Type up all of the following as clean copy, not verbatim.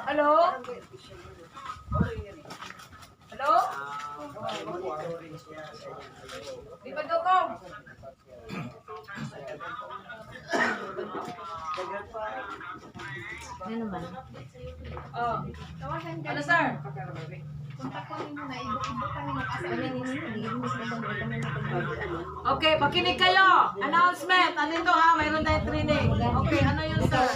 Hello? Hello? Di ba dugong? Ano naman? Oh. Ano, sir? Okay, pakinig kayo. Announcement. Ano ito ha? Mayroon tayong training. Okay, ano yun, sir?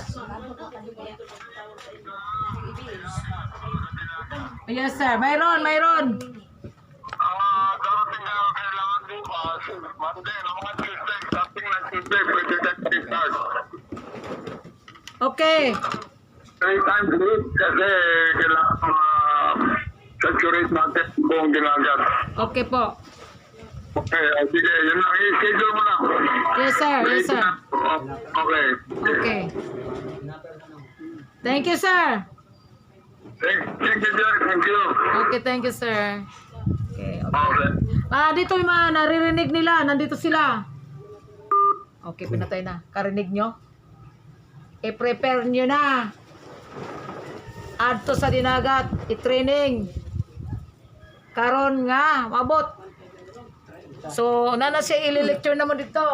Yes, sir. Mayroon, mayroon. Darating kayo kailangan bukas, Monday, no, mga Tuesday, something like Tuesday, pwede tayo start. Okay. Three times a week kasi kailangan saturate natin buong Dinagat. Okay po. Okay, sige, yun lang, i-schedule mo lang. Yes, sir. Yes, sir. Okay. Okay. Thank you, sir. Thank you, sir. Thank you. Okay, thank you, sir. Okay. Okay. Ah, dito yung mga naririnig nila. Nandito sila. Okay, pinatay na. Karinig nyo? I-prepare nyo na. Adto sa Dinagat, i-training. Karon nga, mabot. So, nana siya ili-lecture naman dito.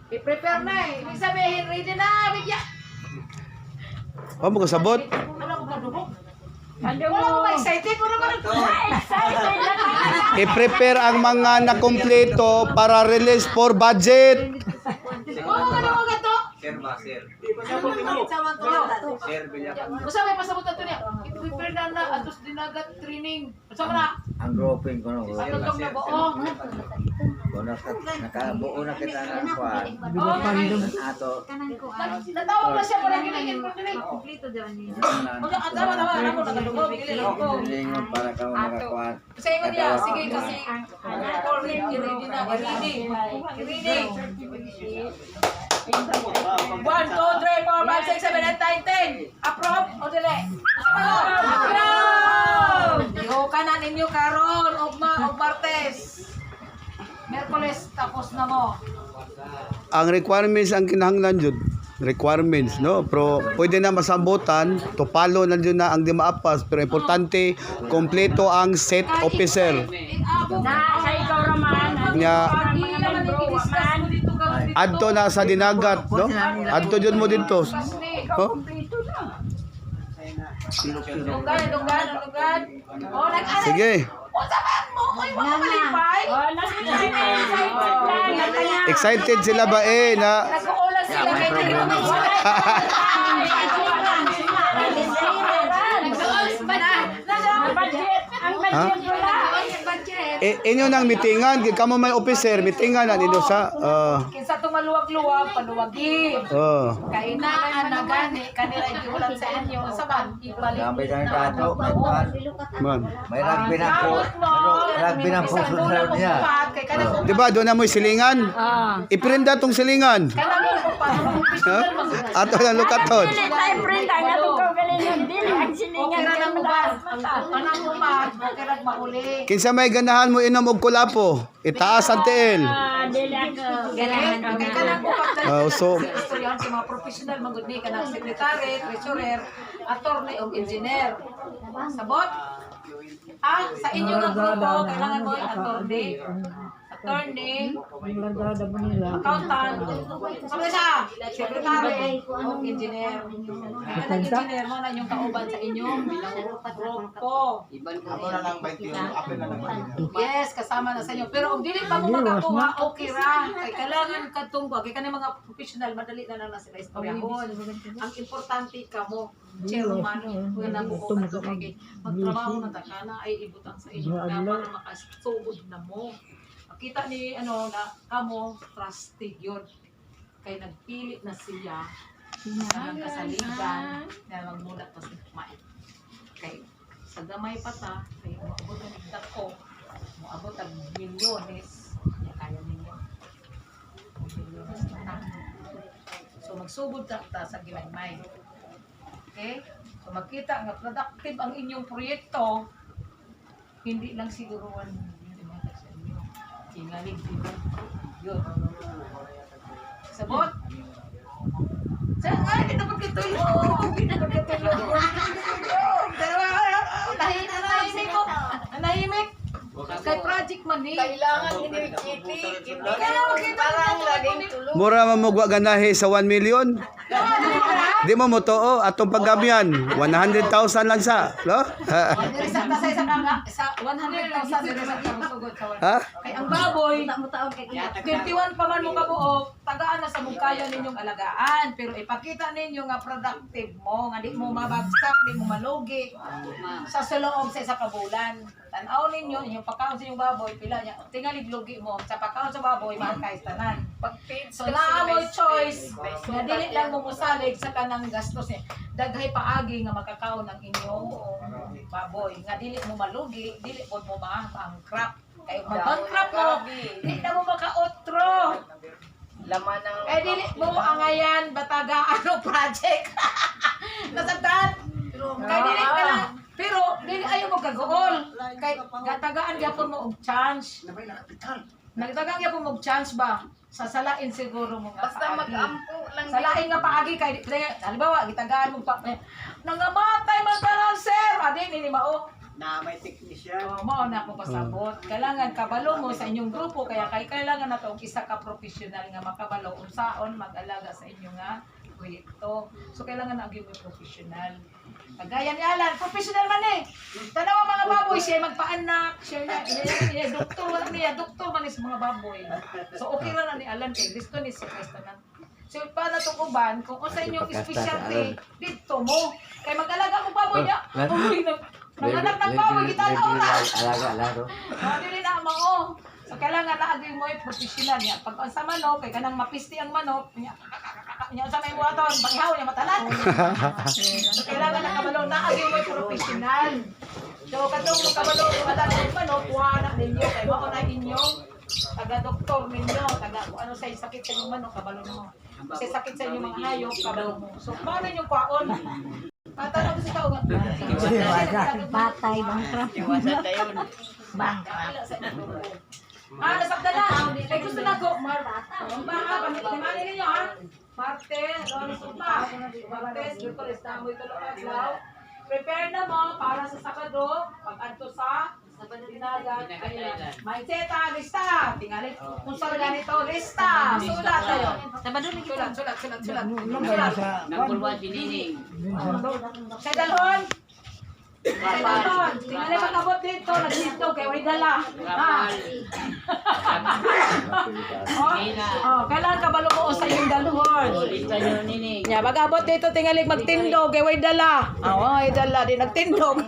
I-prepare na eh. Ibig sabihin, ready na, bigya. Wa mo kasabot? Wala ko kadugog. Wala ko ba excited? Wala ko I-prepare ang mga nakompleto para release for budget. Wala ko kadugog ato. Sir ba, sir? Sir, bilya ka. Usa may pasabot ato niya. I-prepare na na atos Dinagat training. Usa man na? Ang grouping ko no. Ato tong nabuo. Kung nakabuo na kita ng kwan, Oh, ato, natawag na siya para ginigin ko dili. Kompleto daw niya. Mga tama tama na ko nakadungog dili lang ko. Lingon para ka makakuan. Sa ingon niya, sige kasi already ready na, ready. Ready. 1, 2, 3, 4, 5, 6, 7, 8, 9, 10. Approve o dili? Approve! Ihuka na ninyo karon ugma og Martes. Merkoles tapos na mo. Ang requirements ang kinahanglan jud. Requirements, no? Pero pwede na masambutan, tupalo na jud na ang di maapas, pero importante kompleto ang set officer. Na, Sa ikaw raman. Nya i-discuss mo dito karon dito. adto na sa Dinagat, no? Adto jud mo dito. Oh? Dunggan, dunggan, dunggan. Oh, nag-aral. Sige. Unsa ba mo? Uy, wa ka malipay. Oh, nasa excited lang. Excited sila ba eh na Nag-uulan sila kay dili ko Budget. Ang budget wala. eh, inyo nang mitingan kay kamo may officer, mitingan na ninyo sa Kinsa tong maluwag-luwag, paluwagi. oh. Kay naa na gani kanila giulat sa inyo sa ban ibalik. Gamit ang kato, may kwan. Man. May rugby na po. Rugby na po Bisan niya. upat kay kanang Di ba doon na mo'y silingan? Iprinda tong silingan. Kanang upat, Ha? Ato lang lukaton. Dili tayo print ang atong kaugalingon. Dili ang silingan. Okay ra nang upat. Kanang upat, okay ra mahuli. Kinsa may ganahan mo inom og kulapo, itaas ang tiil. Ah, dili ako. Ganahan ka Kay kanang upat dali Ah, so- sa istoryahan sa mga professional man gud ni kanang secretary, treasurer, attorney ug engineer. Sabot? Ah, sa inyo nga grupo kailangan mo ay attorney. Attorney, accountant, sabi siya, secretary, o engineer. Kanang engineer mo na inyong kauban sa inyong grupo. Ako na lang 21, ako na lang 21. Yes, kasama na sa inyo. Pero kung dili pa mo makakuha, okay ra. Kay kailangan kadtong kay kanang mga professional madali na lang na sila istoryahon. Ang importante kamo, chairman, kung nabuo ka kay magtrabaho na ta kana ay ibutang sa inyo na para makasugod na mo. Makita ni ano na kamo trusted yun. Kay nagpili na siya sa nang kasaligan na magmulat pa sa kumain. Kay sa gamay pa ta, kay moabot ang dako, moabot ang milyones, ya kaya ninyo. Milyones na ta. So magsugod ta, ta sa ginagmay. Okay? So makita nga productive ang inyong proyekto, hindi lang siguro 1 million imatag sa inyo. Tingalig yun. Sabot? Sa ay, dapat Pagkatulog. Pagkatulog. Dalawa, nahimik ko. Nahimik. Kay project man ni. Kailangan energetic. Hindi Kaya makita parang laging tulog. Mura man mo ganahe sa 1 million. Di mo mo tuo atong paggamian 100,000 lang sa, no? Diri sa sa isa ka sa 100,000 diri sa sugod sa Ha? Kay ang baboy, 21 pa man mo kabuok, tagaan na sa mungkayo ninyong alagaan. Pero ipakita ninyo nga productive mo, nga di mo mabagsak, di mo malugi sa loob sa isa ka bulan. Tanaw ninyo, inyong pagkaon sa inyong baboy, pila niya, tingalig lugi mo. Sa pagkaon sa baboy, mahal kayo tanan. Pag-feed So naa mo choice nga dili lang mo mosalig sa kanang gastos niya. Daghay paagi nga makakaon ang inyong baboy. Nga dili mo malugi, dili pod mo ma-bankrupt. Kay ma-bankrupt mo, di na mo makaotro. Laman ng... Eh dili mo angayan bataga ano project. Nasagdan? Kay dili ka na pero dili ayo mo kagool. Kay gatagaan gyapon mo og chance. Nagtagaan gyapon mo og chance ba? Sasalain siguro mo nga Basta paagi. mag-ampo lang. Salain nga paagi kay halimbawa gitagaan mo pa eh, nangamatay man tanan sir adi nini mao Na may technician. Oh, mao na ako pasabot. Kailangan kabalo mo sa inyong grupo kaya kay kailangan na og isa ka professional nga makabalo unsaon mag-alaga sa inyo nga proyekto. So kailangan na gyud mo professional. Kagaya ni Alan, professional man eh. Tanawa mga baboy, siya magpaanak, siya na, iya, doktor man niya, doktor man is mga baboy. So okay ra na ni Alan kay gusto ni si Kristo na. So paano tong uban kung unsa inyong specialty didto mo. Kay mag-alaga mo baboy niya. Uy, nanganak ng baboy kita na ora. Alaga, alaga. Oh, dili na mao. So kailangan na agay mo ay professional niya. Pag ang sa manok kay kanang mapisti ang manok, niya niya sa may buhaton, panghaw niya matalan. So kailangan na kabalo na agay mo ay professional. So katong mo kabalo wala ang manok, kuha na ninyo kay mao na inyong taga doktor ninyo, taga kung ano sa sakit sa inyong manok kabalo mo. Sa sakit sa inyong mga hayop kabalo mo. So paano inyong kwaon? Patanaw ko sa tao nga. Batay, bankrupt. Iwasan tayo. Ah, nasaktan na. Kay gusto na ko. Mar Ba, pamilya ninyo ha. Marte, Lones Ugma. Martes, Miyerkules, Damoy, Tulo, Adlaw. Prepare na mo para sa Sabado, pag-adto sa Dinagat Island. Mindset, ah, lista. Tingali, kung saan ganito, lista. Sulat tayo. Sabado na Sulat, sulat, sulat, sulat. Sulat. Number 1, si Nining. Sa dalhon. Sa dalhon. Tingali pag-abot dito, nagsinto kay way dala. Ha? Oh, oh, kailangan kabalo mo sa iyong dalhon. Lista nyo, Nining. Nya pag-abot dito tingali magtindog kay way dala. Ah, way dala di nagtindog.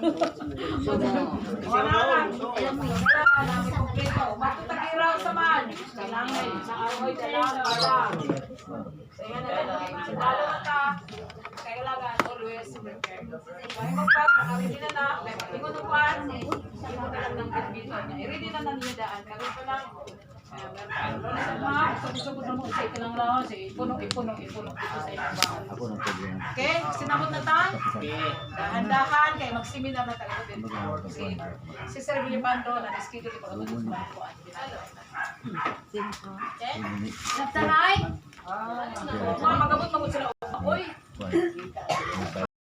Wala na. Wala na kompleto. Matutagiraw sa man. Kailangan sa aroy dala para. So yan na lang. Sundalo na ta. Kailangan always prepare. Kaya magpag, naka-ready na na. Okay, pag-ingon ng kwan, hindi mo na lang ng dito niya. I-ready na na niya daan. Karon pa lang. Sugod na mo sa ikilang raon, sa ipuno, ipuno, ipuno dito sa inyong bahay. Ako nang problema. Okay, sinamot na ta? Dahan-dahan kay mag-seminar na talaga dito. Si Sir Vilipando na schedule ko pag sa Okay? Nagtanay? Ah, magabot magod sila. Oy, One.